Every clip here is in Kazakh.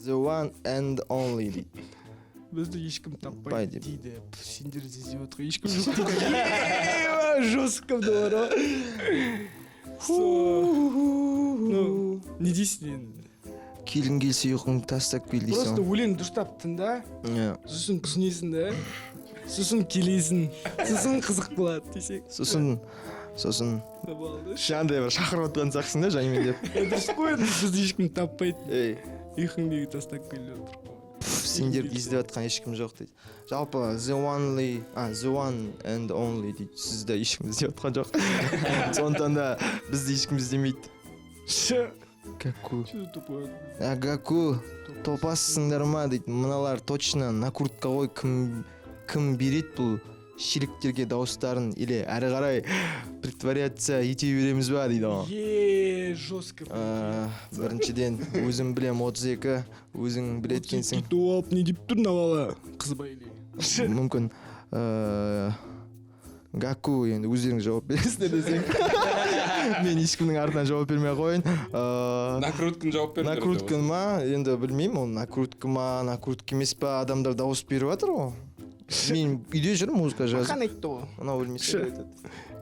The one and only дейді. Бізді ешкім Таппай таппайды деп. дейді. Пф, сендерді іздеп отқан ешкім жоқ дейді. Еее, жестко мынау бар ғой. Ну, не дейсің енді? Келгің келсе, ұйқыңды тастап кел дейсің Просто ғой. өлең дұрыстап тыңда, Иә. сосын түсінесің да, сосын келесің, сосын қызық болады десең. Сосын Болды. андай бір шақырып отқан сияқтысың да жаймен деп. Дұрыс қой енді, бізді ешкім таппайды. Ей. Ұйқыңды тастап келіп отыр ғой. Пф, сендерді іздеп жатқан ешкім жоқ дейді. Жалпы the only, the one and only дейді. Сізді ешкім іздеп жатқан жоқ. Сондықтан да бізді ешкім іздемейді. Ше, Гаку. что за тупой? А, Гаку, топассыңдар ма дейді. Мыналар точно накрутка ғой, кім береді бұл шелектерге дауыстарын, или әрі қарай притворяться ете береміз ба дейді ғой. Е, жестко. Біріншіден, өзім білем 32, өзің біледі екенсің. Топ, не деп тұр мына бала? Қыз ба или? Мүмкін Гаку, енді өздеріңіз жауап бересіздер десең. Мен ешкімнің артынан жауап бермей ақ қояйын. Накрутканы жауап беріңдер. Накрутка ма? Енді білмеймін, ол накрутка ма, накрутка емес па, адамдар дауыс беріп жатыр ғой. Мен үйде жүрмін, музыка жазып. Мақан айтты ғой. Мынау білмесе Ше. айтады.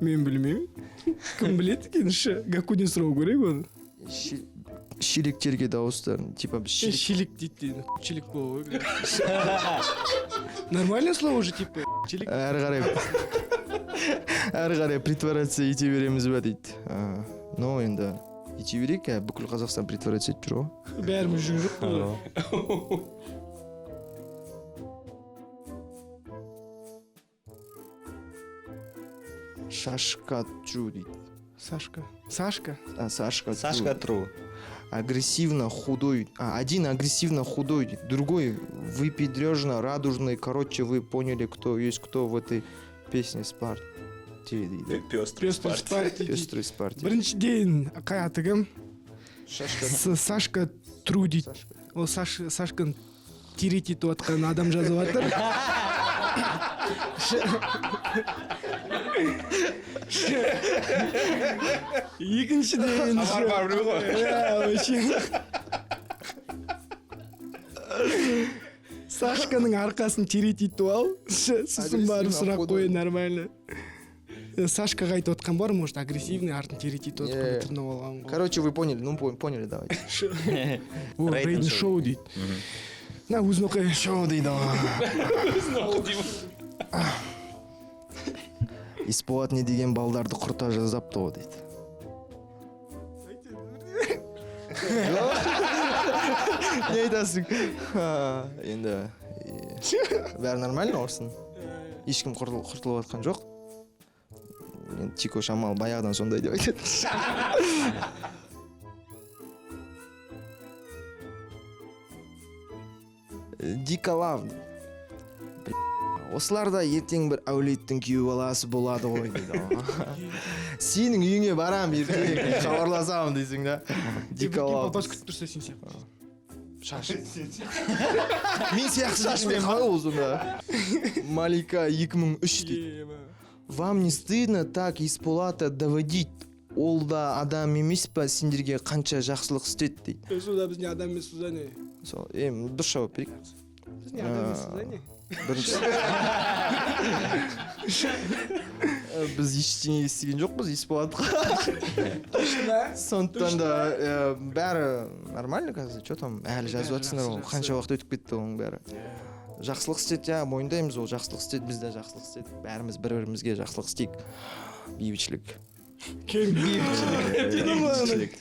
Мен білмеймін. Кім біледі екен? Ше, Гакуден сұрау керек оны. Шелектерге дауыстарын, типа біз Шелек, шелек. шелек дейді енді. Шелек болады ғой. Нормальное слово уже, типа. Шелек. Әрі қарай притворяться ете береміз ба дейді. Ну, енді ете берейік, бүкіл Қазақстан притворяться етіп жүр ғой. Бәріміз жүрген жоқ қой. Шашка Тру дейді. Сашка. Сашка. А, Сашка Тру. Сашка Тру. Агрессивно худой. А, один агрессивно худой, дейді. Другой выпендрежно радужный. Короче, вы поняли, кто есть кто в этой песне с партии дейді. Пестрый. Пестрый спарти. Пестрый с партии. Біріншіден, қай аты кім? Шашка. Сашка Тру дейді. Сашка. Ол Сашканы тереть етіп жатқан адам жазып жатыр. Екіншіден, Хабар бар біреу ғой. иә, вообще. Сашканың арқасын тереть етіп ал, сосын барып сұрақ қой нормально. Сашкаға айтып отқан бар, может, агрессивный, артын тереть етіп отқан, Иә. тырнап алған ғой. Короче, вы поняли, ну поняли, давайте. О, Рейден Рейден шоу шоу дейді. На, өзін оқи. Шоу дейді ғой. Есболат не деген балдарды құрта жаздапты ғой дейді. Не айтасың? Енді бәрі нормально орсын. Ешкім құртылып жатқан жоқ. Енді Тико шамал баяғыдан сондай деп айтады. Дико Лав. Осылар да ертең бір әулеттің күйеу баласы болады ғой дейді. Сенің үйіңе барам ертең, хабарласамын дейсің да. Дико Лав. Папасы күтіп тұрса сен сияқты. Шаш. Мен сияқты шашпен қалай ол сонда? Малика 2003 дейді. Вам не стыдно так Есболата доводить? Ол да адам емес па, сендерге қанша жақсылық істеді дейді. Сонда біз не адам емеспіз ба не? Сол, дұрыс жауап берейік. Біз не адам емеспіз ба не? Бірінші. Біз ештеңе естіген жоқпыз Есболатқа. Точно? Сондықтан да бәрі нормально қазір, че там, әлі жазып жатсыңдар ғой, қанша уақыт өтіп кетті оның бәрі. Жақсылық істеді, иә, мойындаймыз, ол жақсылық істеді, біз де жақсылық істедік, бәріміз бір-бірімізге жақсылық істейік. Бейбітшілік. Бейбітшілік.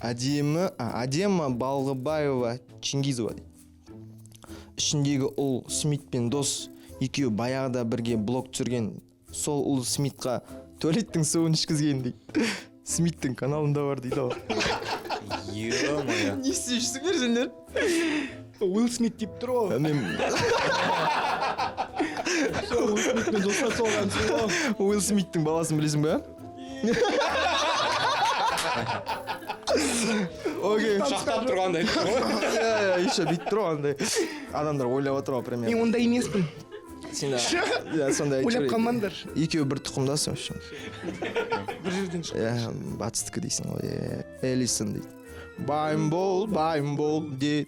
Әдемі, Әдема Балғыбаева Чингизова дейді. Ішіндегі ұл Смитпен дос, екеуі баяғыда бірге блог түсірген. Сол ұл Смитқа туалеттің суын ішкізген дейді. Смиттің каналында бар дейді ғой. Ё-моё. Не істеп жүрсіңдер сендер? Уилл Смит деп тұр ғой. Мен Сол Уилл Смитпен достасып алғансың ғой. Уилл Смиттің баласын білесің ба? Окей. Құшақтап тұрғандай айтты ғой. Иә, еще бүйтіп тұр ғой андай. Адамдар ойлап отыр ғой примерно. Мен ондай емеспін. Сен иә, сондай Ойлап айтып қалмаңдар. Екеуі бір тұқымдас, в общем. Бір жерден шыққан. Иә, батыстікі дейсің ғой, иә. Элисон дейді. Байым бол, байым бол де.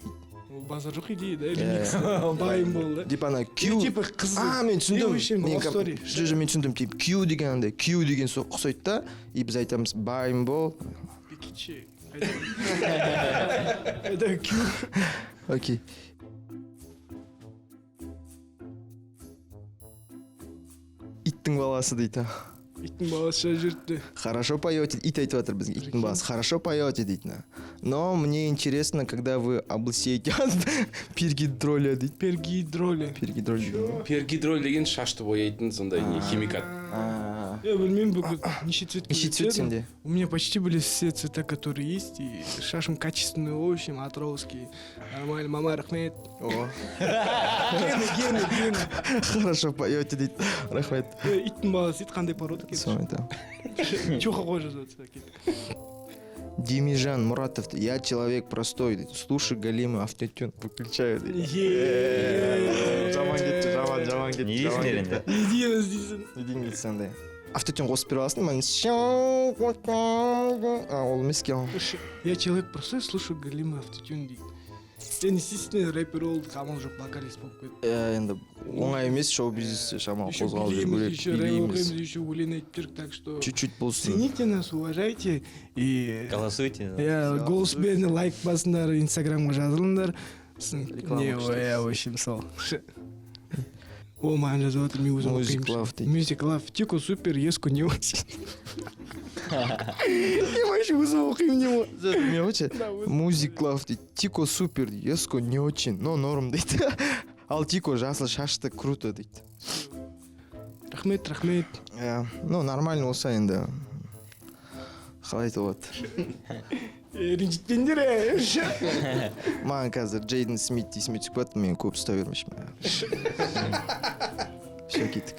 Ол базар жоқ идея да, ремикс. Байым бол да. Типа ана Q. Типа қыз. А, мен түсіндім. Вообще, Мен love story. Жоқ, мен түсіндім. Типа Q деген андай, Q деген сол ұқсайды да, и біз айтамыз байым бол. Бекетші. Қайда Q? Окей. Иттің баласы дейді. Иттің баласы жазып жіберіпті. Хорошо поете. Ит айтып жатыр бізге. Иттің баласы. Хорошо поете дейді. Но мне интересно, когда вы облысеете от пергидроля дейді. Пергидроля. Пергидроль. Пергидроль деген шашты бояйтын сондай не химикат. А, Я білмеймін, бүгін неше цвет. Неше цвет сенде? У меня почти были все цвета, которые есть, и шашым качественный, в общем, атырауский. Нормально, мама, рахмет. О, Гены, гены, гены. хорошо поете дейді. Рахмет. Иттің баласы дейді, қандай порода екен? Соны айтамын. Чоха қой жазып жатса, кеттік. Демижан Муратов, я человек простой, дейді. Слушай галимый автотюн, выключаю дейді. Е. Жаман кетті, жаман, жаман кетті. Не жаман дейсіңдер кетті. енді? Не дейміз дейсің. Не деймін дейді сондай. Автотюн қосып бере аласың ба? А, ол емес екен. Я человек простой, слушаю галимый автотюн дейді. Сен естественно рэпер болдық, амал жоқ, вокалист болып кеттік. Енді оңай емес шоу бизнесте шамалы Еще қозғалып билейміз, жүру керек, еще рэп билейміз. оқимыз, еще өлең айтып жүрік, так что Чуть-чуть болсын. цените нас, уважайте и Голосуйте. иә, голос беріңдер, лайк басыңдар, инстаграмға жазылыңдар. Сосын Реклама не, күшті. иә, в общем, сол. О, маған жазып жатыр, мен өзім Music оқимын. Love дейді. Music Love. Тико супер, еску не очень. Я вообще өзім оқимын не ғой. Не очень. Да, өзім. Music Love дейді. Тико супер, Еско не очень, но норм дейді. Ал Тико жасыл шашты круто дейді. Рахмет, рахмет. Иә, ну нормально болса енді қалай айтуға болады. Ренжітпеңдер, е. Маған қазір Джейден Смит есіме түсіп кетті, мен көп ұстай бермеші. Все, кеттік.